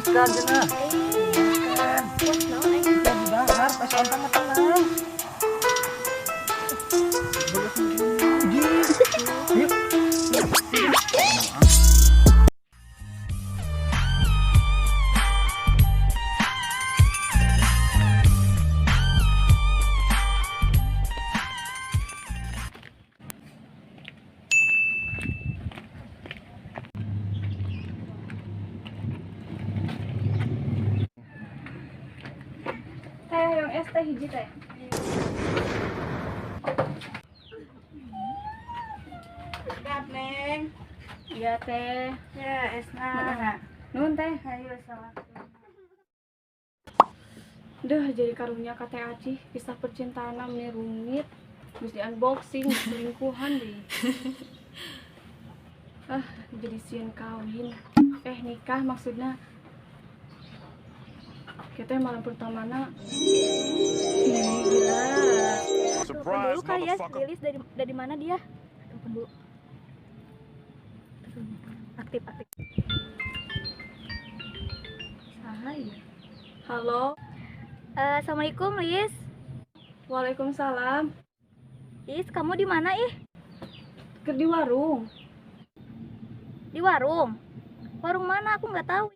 Puaskan cenah. Puas naon aing? Dahar pas ontang mah tenang. Ayo. Teh yang es teh hiji teh. Siap, Neng. Iya teh. Ya, esna. Nuhun teh. Ayo, salam. Duh, jadi karunya ka Teh Acih, kisah percintaan meni rumit. Geus di unboxing, selingkuhan deh. Ah, jadi sieun kawin. Eh, nikah maksudnya. Kita malam pertamana. Ih, gila. Telepon dulu kali ya, Lilis dari mana dia? Telepon dulu. Telepon. Aktif, aktif. Saha ya? Halo. Assalamualaikum, Lis. Waalaikumsalam. Lis, kamu di mana ih? Keur di warung. Di warung. Warung mana? Aku nggak tahu.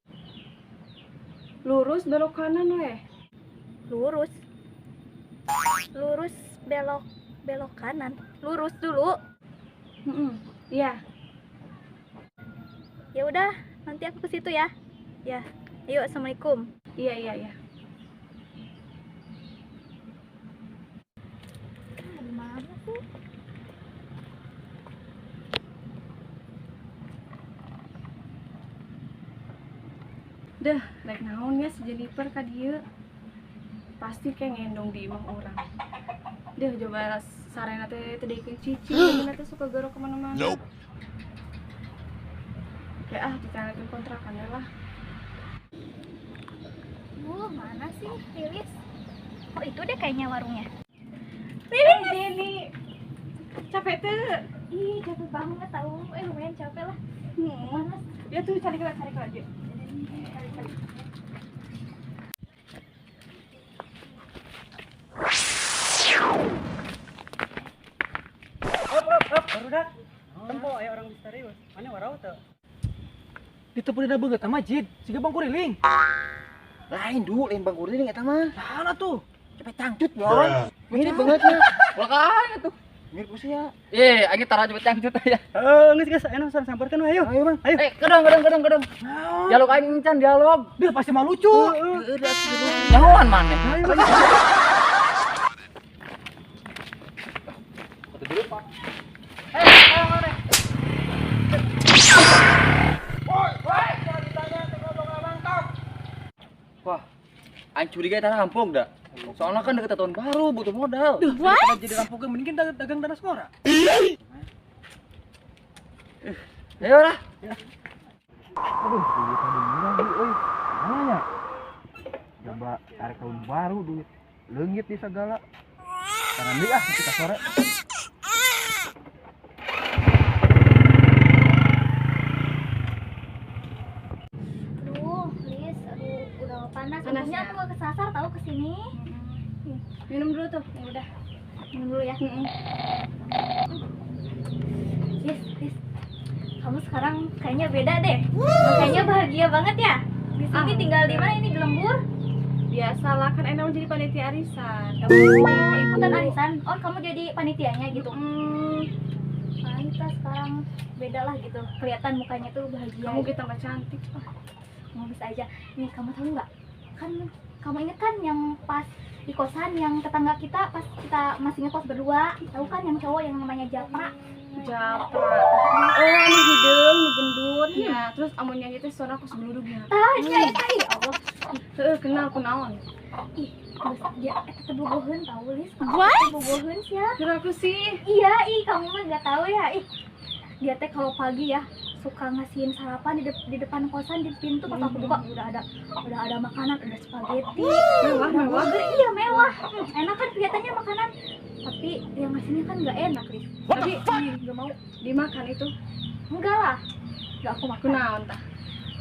Lurus belok kanan weh. Lurus. Lurus belok belok kanan. Lurus dulu. Iya. Ya udah, nanti aku ke situ ya. Ya. Yuk, assalamualaikum. Iya, iya, iya. Di mana sih? Dah, rek naon ya si Jennifer ka dieu. Pasti kayak ngendong di imah urang. Deh, coba sarena teh teu dikeun cici, sarena teh suka gorok kemana-mana. Nope. Oke ah, dicariin kontrakan lah. Mana sih Lilis? Oh, itu deh kayaknya warungnya. Lilis, Jenny. Capek tuh. Ih, capek banget tahu. Lumayan capek lah. Panas. Ya tuh cari kelak aja. Cari. Hop hop hop, barudak. Tempo aya orang misterius. Mana warau teu? Ditepu dina beungeut mah Jid, siga bangkuriling. Lain du, lain bangkuriling eta mah. Naon atuh? Cepet cangcut, Bon. Mirip beungeutna. Ulakan atuh. Mirip usia. Eh, aing tara cepet cangcut ya. Heeh, geus geus enak samperkeun we ayo. Ayo, Bang. Ayo. Eh, kedong. Dialog aing encan dialog. Duh, pasti mah lucu. Heeh, nyahoan maneh. Ayo. Foto dulu, Pak. Eh, ayo maneh. Wah, aing curiga eta rampung dah. Soalnya kan deket tahun baru butuh modal. Duh, daripada jadi rampok mending dagang tanah semora. Ayo lah. Aduh, duit tadi lagi euy. Mana nya? Coba tarik tahun baru duit leungit di segala. Karena deui ah kita sore. Aduh, Lis, aduh udah panas. Panas Untungnya ya? aku gak kesasar tahu ke sini. Minum dulu tuh, ya udah. Minum dulu ya. Lis, Lis. Kamu sekarang kayaknya beda deh. Kayaknya bahagia banget ya. Di sini tinggal di mana ini di lembur? Biasalah kan enak jadi panitia arisan. Oh, ikutan arisan. Oh, kamu jadi panitianya gitu. Pantas sekarang beda lah gitu. Kelihatan mukanya tuh bahagia. Kamu gitu tambah cantik. Kamu bisa aja. Nih, kamu tahu nggak? Kan kamu inget kan yang pas di kosan yang tetangga kita pas kita masih ngekos berdua, tahu kan yang cowok yang namanya Japra? Japra. Oh, anu hideung, nu gendut ya. Terus amun nyanyi teh suara aku sebeludugnya. Tah, iya eta ya Allah. Heeh, kenal kunaon. Ih, geus dia eta teh bogoheun tahu, Lis. What? Bogoheun sia. Kira aku sih. Iya, ih kamu mah nggak tahu ya. Ih. Dia teh kalau pagi ya suka ngasihin sarapan di depan kosan di pintu pas aku buka udah ada makanan, ada spaghetti, Mewah, ada mewah. burger, iya mewah. Enak kan kelihatannya makanan, tapi yang ngasihnya kan nggak enak, Lis. Tapi Nggak mau. dimakan itu Enggak lah, nggak aku makan. kunaon tah?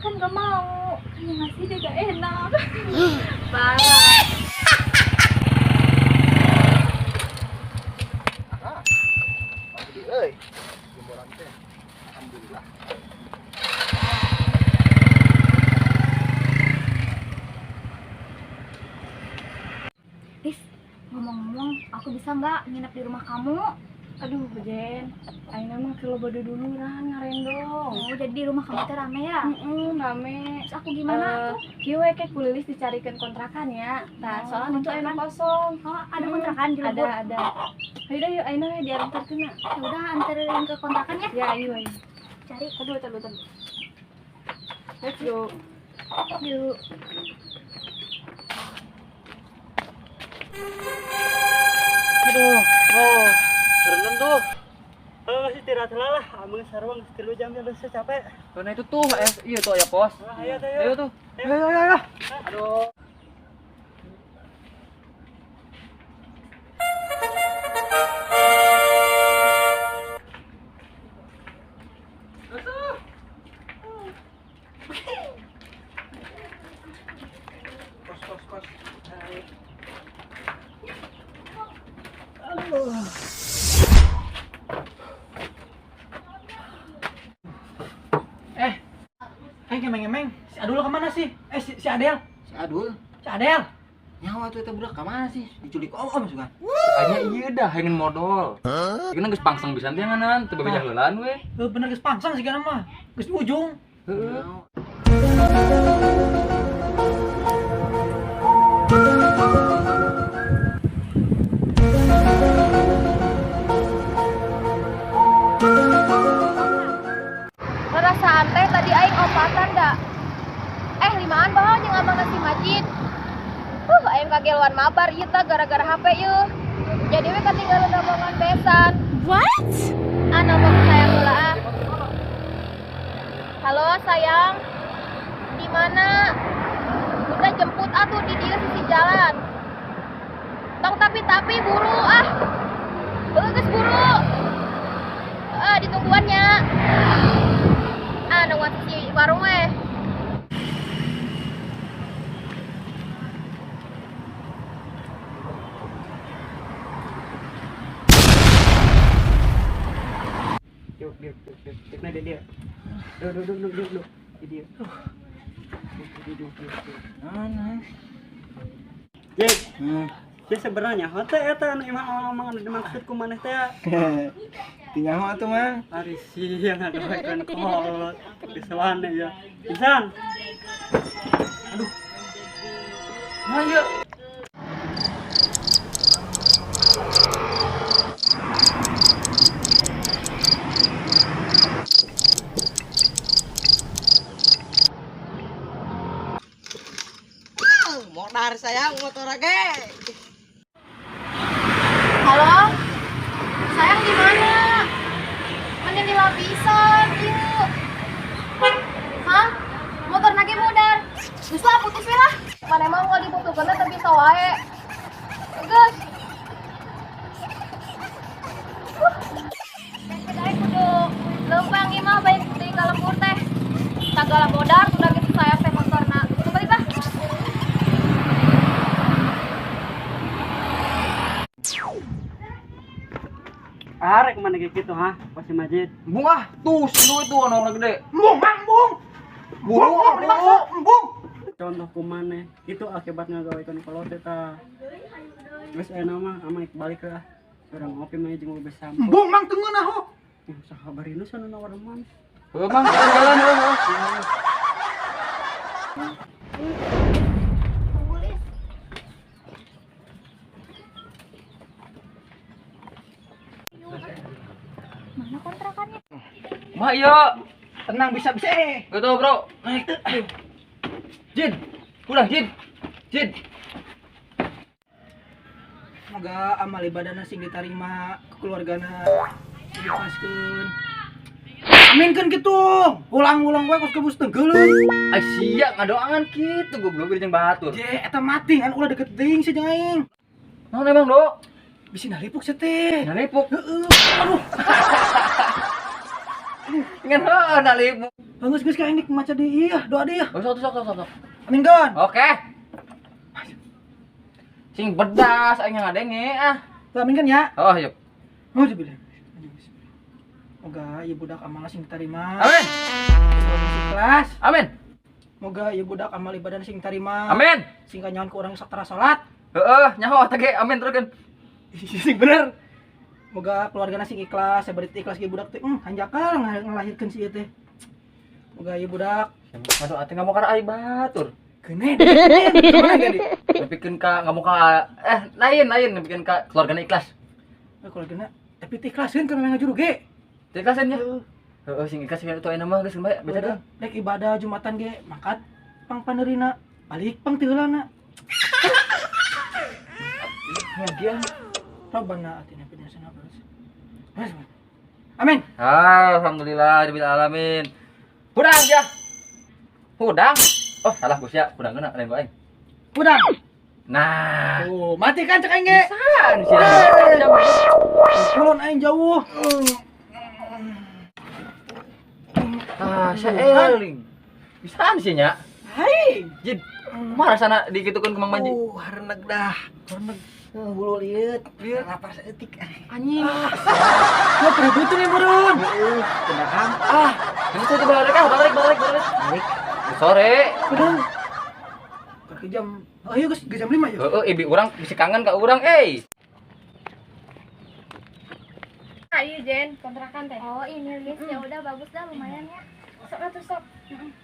Kan gak mau. Kan yang ngasih dia gak enak. Parah. Euy. Jemboran teh. Alhamdulillah. Lis, ngomong-ngomong, aku bisa nggak nginep di rumah kamu? Aduh, Jen. Aina mah keur loba duduluran ngarendong. Oh, jadi di rumah kamu teh rame ya? Heeh, rame. Terus aku gimana tuh? Kieu we ke ku Lilis dicarikan kontrakan ya. Tah, Oh, soalnya itu aina kontrakan. kosong. Oh, ada kontrakan di lembur? Ada, ada. Ayo dah yuk aina we diantarkeun na. Ya udah, anterin ke kontrakan ya. Ya, ayo ayo. Cari. Aduh, aduh, aduh. Let's go. Yuk. Aduh, oh, berenang tuh. Oh, masih istirahat lah, ameng sarua geus 3 jam ya geus capek. Karena itu tuh, iya tuh aya pos. Ah, ayo tuh, Ayo tuh. Ayo, ayo, ayo. Aduh. Kos, kos, kos. Ngemeng-ngemeng, si Adul kemana sih? Si Adel. Si Adul. Si Adel. Nyawa tuh eta budak ka mana sih? Diculik om-om sugan. Anya iya dah, hayang modal. Ieu geus pangsang pisan teh nganan, teu bebejah heulaan we. Heuh, bener geus pangsang sih kana mah. Geus di ujung. Heeh. Perasaan teh tadi aing opatan da. Limaan bahawa jeung abang nasi Majid. Aing kageluan mabar ieu tah gara-gara HP ieu. Jadi we katinggalan omongan besan. What? Ah, nomor sayang heula ah. Halo sayang. Di mana? Udah jemput atuh di dieu sisi jalan. Tong tapi buru ah. Heuh geus buru. Ah, ditungguan nya. Ah, nungguan sisi warung weh. Yuk, yuk, yuk, yuk. Cek na dia. Duduk, duduk, duduk, duduk. Di dia. Duduk, duduk, duduk. Mana? Jek. Jek sebenarnya hote eta anu imah omong anu dimaksud ku maneh teh. Tinyaho atuh mah. Ari sia ngadoakeun kolot. Geus ya. Pisan. Aduh. Nah, ieu. Modar sayang motor ge. Halo? Sayang di mana? Mending di lapisan, yuk. Hah? Motor nage modar. Geus lah putus we lah. Mana emang kalau dibutuhkan teh bisa wae. Geus. Kedai kudu lempang ieu mah baik deui ka lembur teh. Sagala modar udah geus sayang teh motorna. Balik lah. Arek mana kayak gitu ha? Pasti Majid. Embung ah, tuh si itu anu orang gede. Embung, Mang, embung. Buru, Embung, buru. embung. Contoh ku maneh, itu akibat ngagawekeun kolot eta. Geus aya mah ama balik ke ah. Urang ngopi mah jeung mobil sampeu. Embung, Mang, teu ngeunah ho. Eh, saha barina sana nawar man. Heuh, Mang, jalan heuh. Tunggu, Lis. Mana kontrakannya? Mah iya. Tenang bisa bisa. Gak tau, Bro. Naik tuh. Aduh. Jin, pulang Jin. Jin. Semoga amal ibadahna sing diterima keluargana diikhlaskeun. Aminkeun kitu. Ulang-ulang wae kos kebus tenggeulun. Ai sia ngadoangan kitu goblok jeung batur. Je eta mati kan ulah deket teuing si jeung aing. Naon emang, Dok? Bisi nalipuk sia teh. Nalipuk. Heeh. Aduh. Ngan heuh nalip. Geus geus ka aing maca di ieu doa di ieu. Sok sok sok sok. Amin kan. Oke. Sing pedas aing ngadenge ah. Tuh amin kan ya? Oh, yuk. Oh, dibilang. Moga ieu budak amal sing tarima. Amin. Ikhlas. Amin. Moga ieu budak amal ibadah sing tarima. Amin. Sing kanyahoan ku urang sok tara salat. Heeh, nyaho teh ge amin terus kan. Sing bener. Moga keluargana sing ikhlas, sabar ikhlas ge budak teh. Hanjakal ngalahirkeun si ieu teh. Moga ieu budak Aduh, atuh nggak mau ka ai batur. Keune. Kumaha jadi? Nepikeun ka nggak mau ka lain nepikeun ka keluargana ikhlas. Keluargana tapi teh ikhlaseun kana ngajuru ge. Teh ikhlaseun nya. Heeh, sing ikhlas itu ayeuna mah geus bae beda dah. Rek ibadah Jumatan ge mangkat pang paneurina, balik pang teu heulana. Ya. Rabbana atina fid dunya hasanah. Amin. Alhamdulillah rabbil alamin. Hudang ya. Hudang. Oh, salah Gus ya. Hudang kena lain aing. Hudang. Nah. Oh, mati kan cek aing ge. Pisan sia. Kulon aing jauh. Ah, saeling. Pisan sih nya. Hai. Jid, kumaha rasana dikitukeun ku Mang Manji? Hareneg dah. Hareneg. Bulu liut, lapar saeutik. Anjing. Gua perebutan nih burun. Kendaraan. Ah, ini tuh balik ah, balik balik balik. Balik. Sore. Udah. Ke jam, oh iya guys, ke jam 5 ya. Heeh, ibi urang bisa kangen ka urang, euy. Ah, iya Jen, kontrakan teh. Oh, ini Lis, ya udah bagus dah lumayan ya. Sok atuh sok.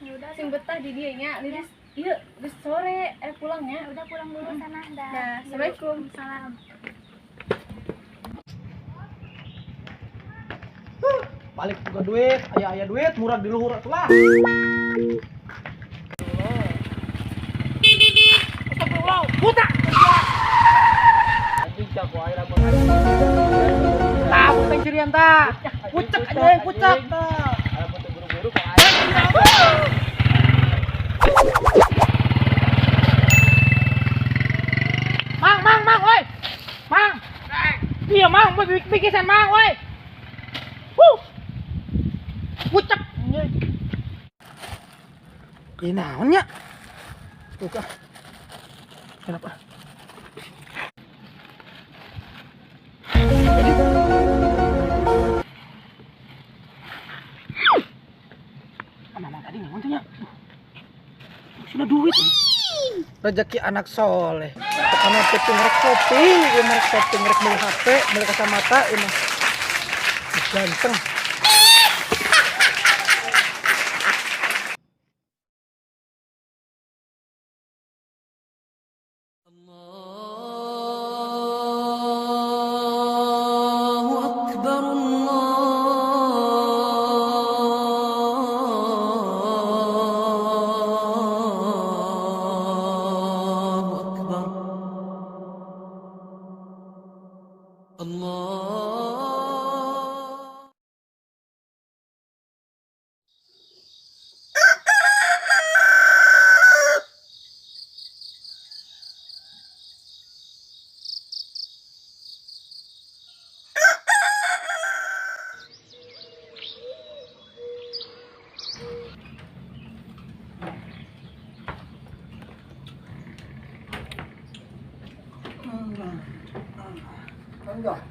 Ya udah sing betah di dieu nya, Lilis. Iya, geus sore, pulang ya. Udah pulang dulu sana, dah. Nah, assalamualaikum. Salam. Balik juga duit, aya-aya duit, murah di luhur atuh lah. Astagfirullah, buta. Anjing cak wae lamun. Tah, buta cirian tah. Pucek anjing, pucek. Lamun teu buru-buru kok aing. Mang, mang, mang, woi. Mang. Iya, mang, bikisan mang, woi. Wuh. Pucek. Ini naon nya? Buka. Kenapa? Mamang tadi naon tuh nya? Sudah duit. Rezeki anak soleh. Karena penting rek shopping, ieu merek shopping rek beli HP, beli kacamata, ieu mah ganteng. Allahu Akbar, Allahu Akbar, Allah. Enggak.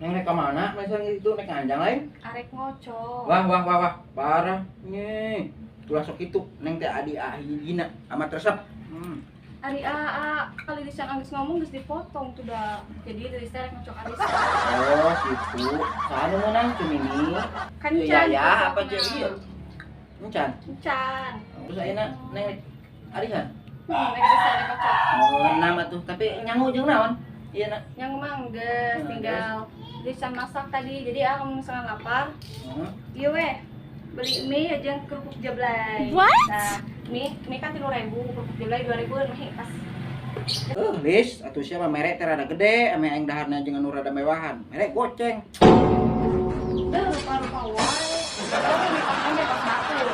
Neng rek kemana? Misalnya itu rek nganjang lain? Arek ngocok. Wah wah wah wah, parah nih. Tulah sok itu neng teh adi ahijina amat resep. Ari aa kali Lilis yang angis ngomong geus dipotong tuh dah. Jadi Lilis teh rek ngocok Aris. Oh, gitu. Saha nu meunang Cemini? Kan ya Can. Ya, apa ceu ieu? Encan. Encan. Terus ayeuna neng arisan? Neng Lilis rek ngocok. Oh, nama tuh, tapi nyangu jeung naon? Iya nak. Yang mah geus tinggal Lilis masak tadi. Jadi aku misalnya lapar. Iya weh. Beli mie aja kerupuk jablay. What? Nah, mie kan 3.000, kerupuk jablay 2.000 mie pas. Lis, atuh sia mah merek teh rada gede, ame aing daharna jeung anu rada mewahan. Merek goceng. Rupa-rupa wae. Tapi pas batu.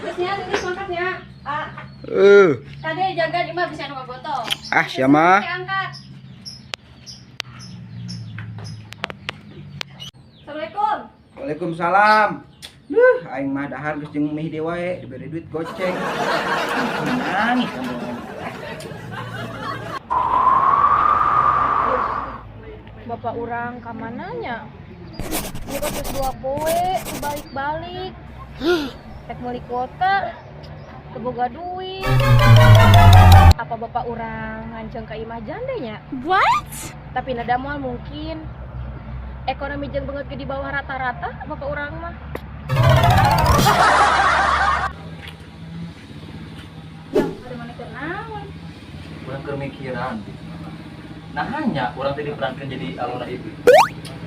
Terus nya Lilis mangkatnya. Ah. Tadi jaga di mah bisa nu ngagotong. Ah, sia mah. Angkat. Assalamualaikum. Waalaikumsalam. Duh, aing mah dahar geus jeung mih deui wae, dibere duit goceng. Nangis kamu. Bapak urang ka mananya? Ini kok terus 2 poe balik-balik. Rek meuli kuota, teu boga duit. Apa bapak urang nganceng ka imah jande nya? What? Tapi nada moal mungkin. Ekonomi jeung beungeut ge di bawah rata-rata bapak urang mah. Ya, ada mana keur naon? Urang keur mikiran. Nah hanya urang teh diperankeun jadi alona ibu.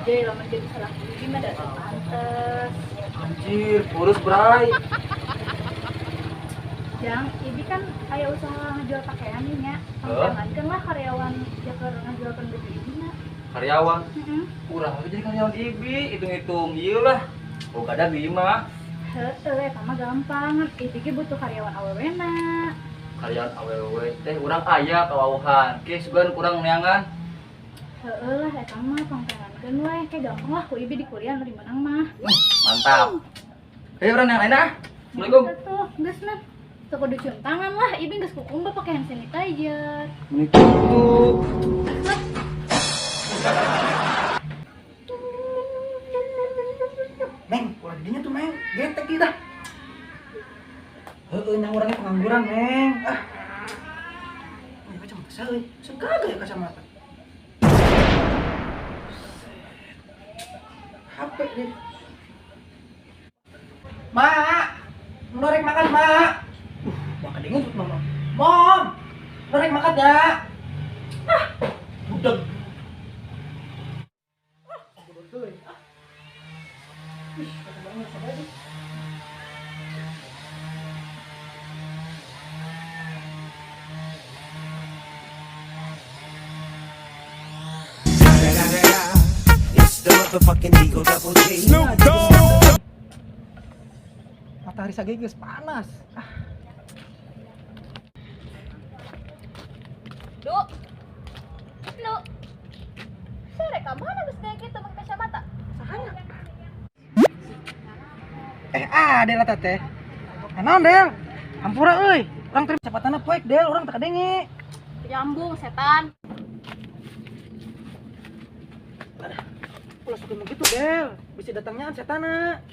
Jadi lamun jadi salah ibu mah da teu pantes. Anjir, kurus bray. Jang, ibi kan aya usaha ngejual pakaian nih nya. Panggangankeun lah karyawan jaker ngajualkeun baju ibi na. Karyawan? Urang mah jadi karyawan ibi, hitung-hitung ieu lah. Oh, kada di imah. Heeh, eta mah gampang. Ibi ge butuh karyawan awewena. Karyawan awewe teh urang aya kawauhan. Ke sugan kurang neangan. Heeh lah eta mah panggangankeun we, ke gampang lah ku ibi di kuliah nu dimenang mah. Mantap. Ayo urang yang lain ah. Assalamualaikum. Tuh, geus nah. Teu kudu cium tangan lah, ibi geus kukumba pake hand sanitizer. Meni kitu. Meng, ulah didinya tuh, Meng. Getek kita. Heeh, nya orangnya pengangguran, Meng. Ah. Punya kacamata saya, sekaga ya kacamata. HP deh. Ma, norek makan, Ma. Makan dingin tuh, Mama. Mom, norek makan ya. Ah, budeg. Ah, budeg. Ah. Ih, kacamata saya deh. Snoop Dogg. Matahari sageuh geus panas. Ah. Du. Lu. Sore ka mana geus kayak kitu make kacamata? Sahanya. Adel eta teh. Naon, Del? Hampura euy. Urang teh cepatana poek, Del, urang teu kadenge. Nyambung setan. Ulah suka begitu, Del. Bisa datangnya setana.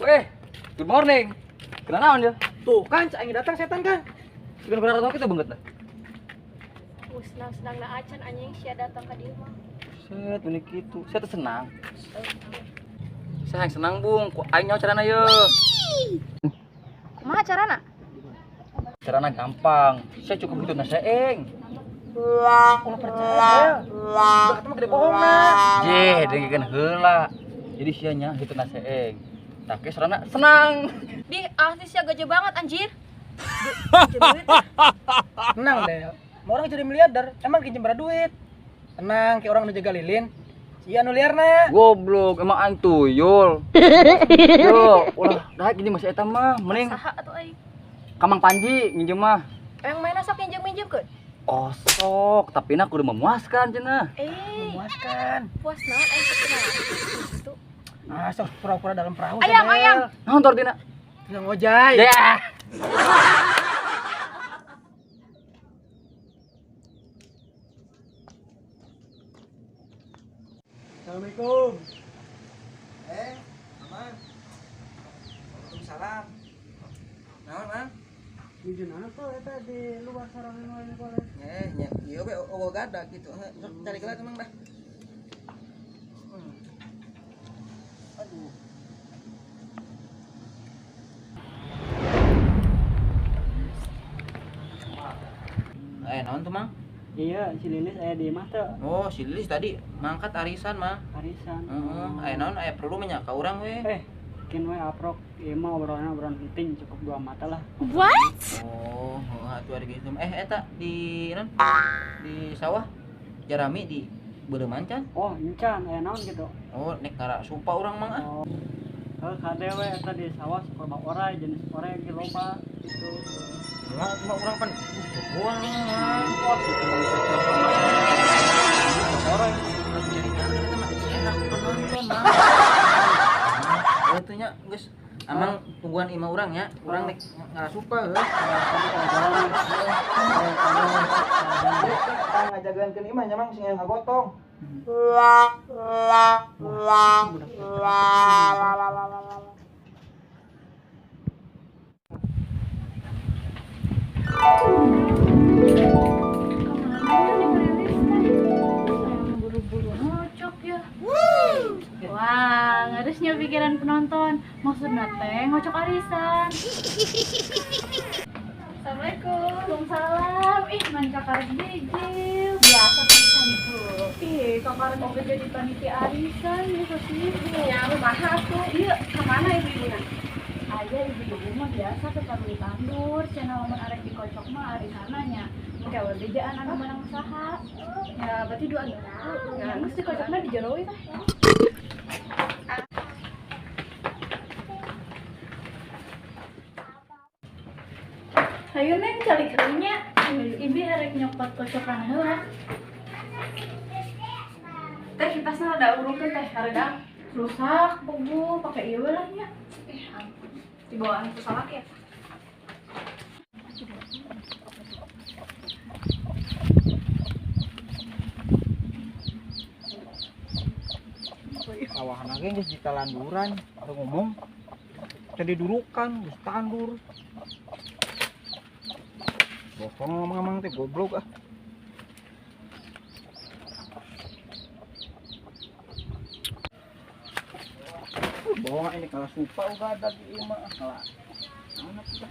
Weh, good morning. Kenal naon dia? Tuh kan, aing datang setan kan. Sugan benar kita banget lah. Senang-senang na acan anjing sia datang ka dieu mah. Set, meni kitu. Saya teh senang. Saya yang senang, Bung. Ku aing nyaho carana ye. Kumaha carana? Carana gampang. Saya cukup gitu na seeng. Ulah percaya, Del. Udah ketemu gede bohong nah. Jeh, dengkeun heula. Jadi sia nya gitu na seeng. Tah ke sarana senang. Di asli sia gaje banget anjir. Tenang, Del. Mau orang jadi miliarder, emang kinjem berapa duit? Tenang, kayak orang nu jaga lilin. Sia nu liarna. Goblok, emang aing tuyul. Yo, ulah daek gini masih eta mah, mending saha atuh aing? Kamang Panji nginjem mah. Yang mana sok nginjem-minjemkeun? Oh sok, tapi nak kudu memuaskan cenah. Memuaskan. Puas naon aing teh gitu. Ah, sok pura-pura dalam perahu. Ayam, ayam. Naon tortina? Tina ngojay. Ya. Assalamualaikum. Aman. Waalaikumsalam. Naon, Mang? Nuju naon tuh eta di luar sarangan wae boleh. Nya ieu we eueuh gada kitu. Sok cari geura Mang dah. Aduh. Naon tuh, Mang? Iya, si Lilis aya di imah teu. Oh, si Lilis tadi mangkat arisan, Mang. Arisan. Heeh, aya naon aya perlu mah nya ka urang we. Kin we aprok ieu mah obrolan obrolan penting cukup dua mata lah. What? Oh, heeh atuh ada gitu. Eta di naon? Di sawah jarami di beureum can? Oh, encan aya naon gitu. Oh, nek ngara supa urang Mang ah. Oh. Heuh kade we eta di sawah suka orai jenis orai ge loba. Gitu. Lah cuma urang pan jagoan ngangkot gitu. Orang cerita eta mah enak penonton mah. Itu nya geus amang tungguan imah urang nya, urang nek ngarasupa heuh. Ngajagaankeun imah nya mang sing aya ngagotong. Buru-buru ngocok ya. Wah, harusnya pikiran penonton. Maksudnya teh ngocok arisan. Assalamualaikum. Waalaikumsalam. Ih, man kakarek bijil. Biasa pisan ibu. Ih, kakarek oge jadi panitia arisan bisa sibuk. Ya, kumaha tuh? Ieu kemana ibu-ibuna? Aja ibu-ibu mah biasa ke perlu tandur, cenah lamun arek dikocok mah arisananya. Engke we bejaan anu menang usaha. Ya, berarti dua minggu. Ya, geus dikocokna di jero we teh. Hayu neng calik heulanya. Ibi arek nyokot kocokan heula. Teh kipasna rada urungkeun teh, hareudang. Rusak puguh pake ieu we lah nya. Ampun. Dibawaan ku salaki ya. Sawahna ge geus ditalanduran, teu ngomong. Teu didurukan, geus tandur. Bohong ngomong-ngomong teh goblok ah. Bohong ini kalah supa uga ada di imah kalah. Anak udah.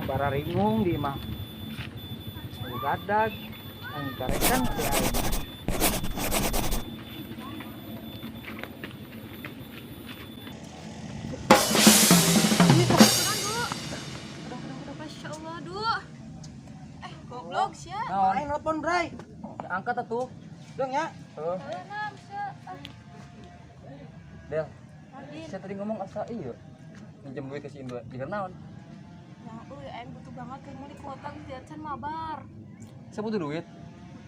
Bara ringung di imah. Ugadag anu carekan teh aing. Masya Allah, duh. Goblok sia. Aing nelpon, Bray. Angkat atuh. Dong ya. Heeh. Del. Saya tadi ngomong asa ieu. Minjem duit ke si Indra. Jeung naon? Ya, euy aing butuh banget keur meuli kuota geus diacan mabar. Saya butuh duit.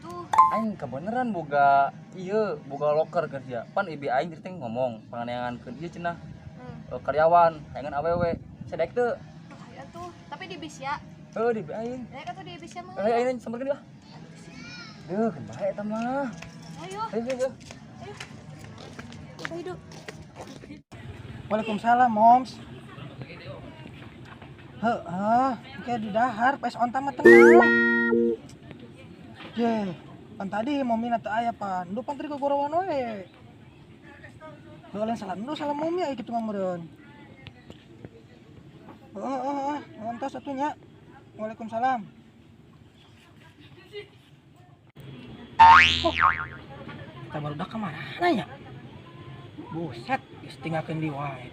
Butuh. Aing kebeneran boga ieu, boga loker ke sia. Pan ibi aing teh ngomong panganeangankeun ieu cenah. Karyawan, hayangan awewe. Saya daek teu. Hayu atuh, tapi di bis ya. Heuh, di bi aing. Daek atuh di bis ya mah. Ayo aing sampeurkeun lah. Duh, kan bae eta mah. Ayo. Ayo, ayo. Ayo. Ayo, hidup. Waalaikumsalam, Moms. Heeh, engke di dahar pes onta mah tenang. Ye, pan tadi momina teu aya pan. Duh pan tadi gogorowan we. Heuh, lain salah nu salah momi aya kitu mah meureun. Heeh, heeh, heeh. Entos atuh nya. Waalaikumsalam. Oh, kita barudak kemana ya? Buset, geus tinggalkeun di wae.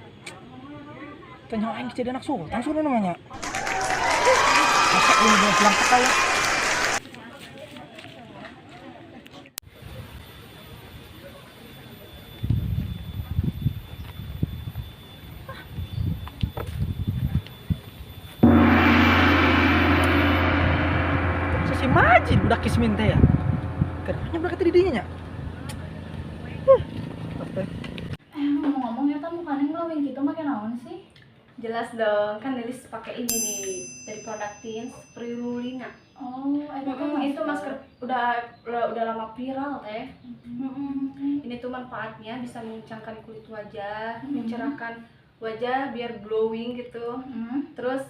Teu nyaho aing jadi anak sultan sudah namanya. Masa ini belum pulang ke kaya? Si Majid budak Kismin teh ya. Kenapa budak teh di dinya nya? Ngomong-ngomong ya ta mukanya glowing gitu make naon sih? Jelas dong, kan Lilis pakai ini nih dari produk Teens Spirulina. Oh, itu masker udah lama viral teh. Ini tuh manfaatnya bisa mengencangkan kulit wajah, mencerahkan wajah biar glowing gitu. Terus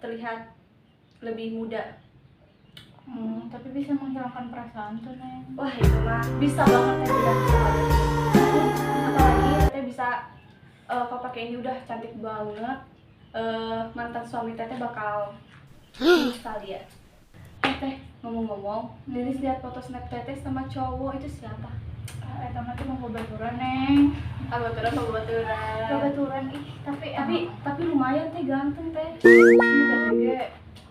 terlihat lebih muda. Tapi bisa menghilangkan perasaan tuh, Neng. Wah, itu mah bisa banget teh, bisa banget. Apalagi teh bisa kalau pakai ini udah cantik banget. Mantan suami teteh bakal nostalgia. Teh, ngomong-ngomong, Lilis lihat foto snap teteh sama cowok itu siapa? Eta mah tuh mau babaturan, Neng. Ah, babaturan, babaturan. Babaturan ih, tapi lumayan teh ganteng teh. Ini teh ge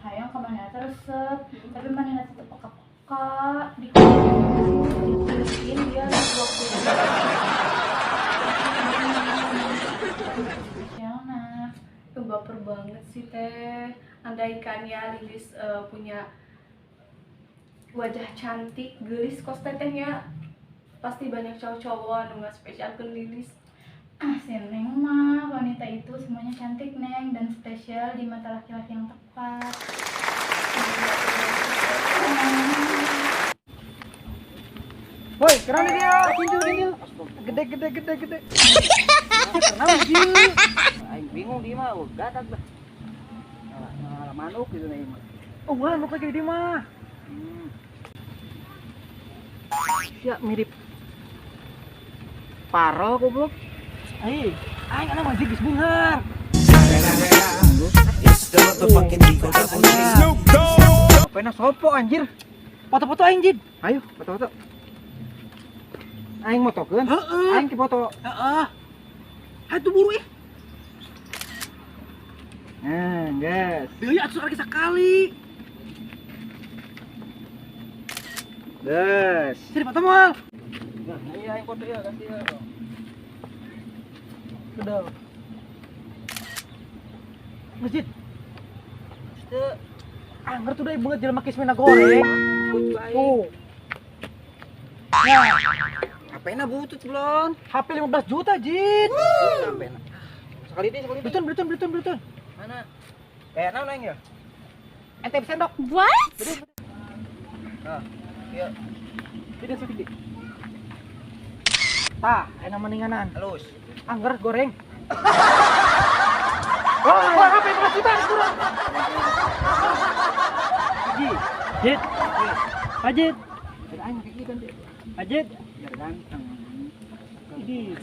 hayang ka manehna teh resep, tapi manehna teh peka-peka di mungkin dia waktu banget sih teh. Andaikan ya Lilis punya wajah cantik, geulis kos tetehnya, pasti banyak cowok-cowok anu ngaspesialkeun Lilis. Ah, si Neng mah wanita itu semuanya cantik, Neng, dan spesial di mata laki-laki yang tepat. Woi, keren dia, tinju tinju. Gede gede gede gede. Kenapa sih? Aing bingung di mah, gatak lah. Ngalah manuk gitu nih mah. Oh, manuk lagi di mah. Ya mirip Paro goblok. Aing, aing anak masih geus beunghar. Pena sopo anjir. Foto-foto aing jid. Ayo, foto-foto. Aing motokeun. Heeh. Aing foto. Heeh. Atuh buru ih. Nah, guys. Deui atuh sekali sekali. Des. Sini foto moal. Nah, iya aing foto ya ganti ya. Sudah. Masjid. Teu. Angger tuh deui beungeut jelema kismina goreng. Tuh. Nah, HP-na butut belum. HP 15 juta, Jin. HP-na. Sekali deh, sekali deh. Betul, betul, betul, betul. Mana? Kayak naon aing ya? Ente sendok. What? Nah, iya. Tidak sedikit. Tah, enak mendinganan. Halus. Angger goreng. Wah, HP 15 juta kurang. Jit. Ajit. Aing make ieu ganti. Ajit. Biar ganteng. Ini.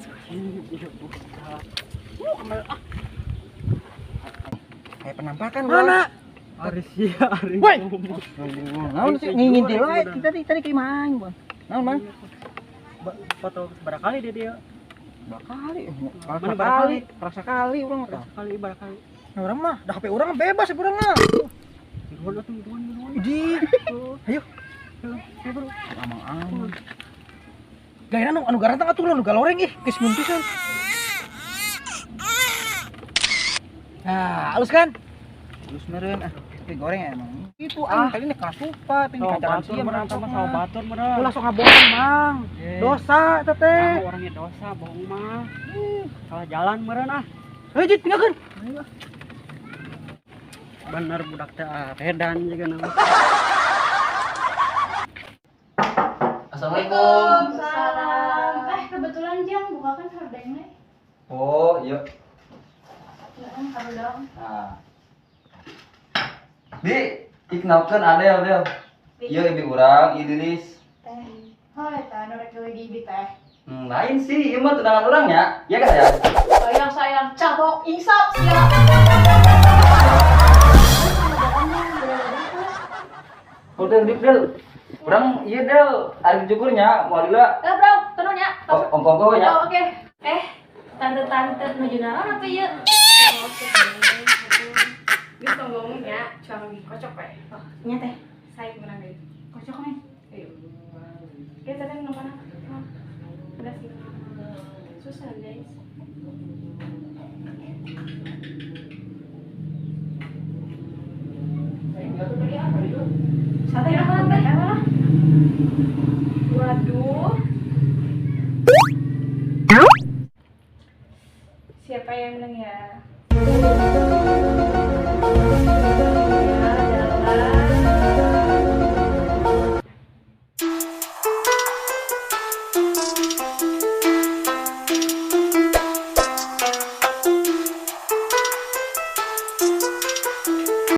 Kayak penampakan Mana? Aris ya, Aris. Woi. Naon sih ngintil wae tadi tadi ka imah aing, Bang. Naon, Bang? Foto berapa kali dia? Berapa kali? Mana Berapa kali? Berapa kali urang mah. Berapa kali, berapa kali. Nah, urang mah, dah HP urang bebas ya urang mah. Buruan atuh, buruan, buruan. Idi. Ayo. Ayo, bro. Amang-amang. Gayana anu anu garantang atuh nu galoreng ih, geus mun pisan. Nah, halus kan? Halus meureun ah. Tapi goreng ya emang. Itu aing tadi nek kasupa, tadi Sama kancaran batur sia meureun, merampok sama mah. batur meureun. Ulah sok ngabohong, Mang. Dosa eta teh. Nah, orangnya dosa, bohong mah. Salah jalan meureun ah. Ayo Jit, tinggalkeun. Bener budak teh edan juga nama. Assalamualaikum. Salam. Kebetulan Jang bukakan hordengnya. Oh, iya. Heeh, hordeng. Nah. Bi, ikenalkeun Adel, Del. Ieu ibi urang, ieu Lilis. Teh. Oh, eta anu rek gawe di ibi teh. Lain sih, ieu mah tunangan urang ya. Iya kan ya? Sayang sayang cabok insap ya. Oh, Del, Del, Del. Urang ieu Del, ari cukurnya moal lila. Eh bro, tenun ya. Oh, ongkong ya. Oh, oke. Tante-tante nuju naon apa ieu? Oke. Geus tong ngomong ya, cuang dikocok we. Oh, nya teh. Saya menang deui. Kocok nih. Ayo. Oke, teteh minum mana? Udah sih. Susah, guys. Sate apa teh? Waduh. Siapa yang menang ya?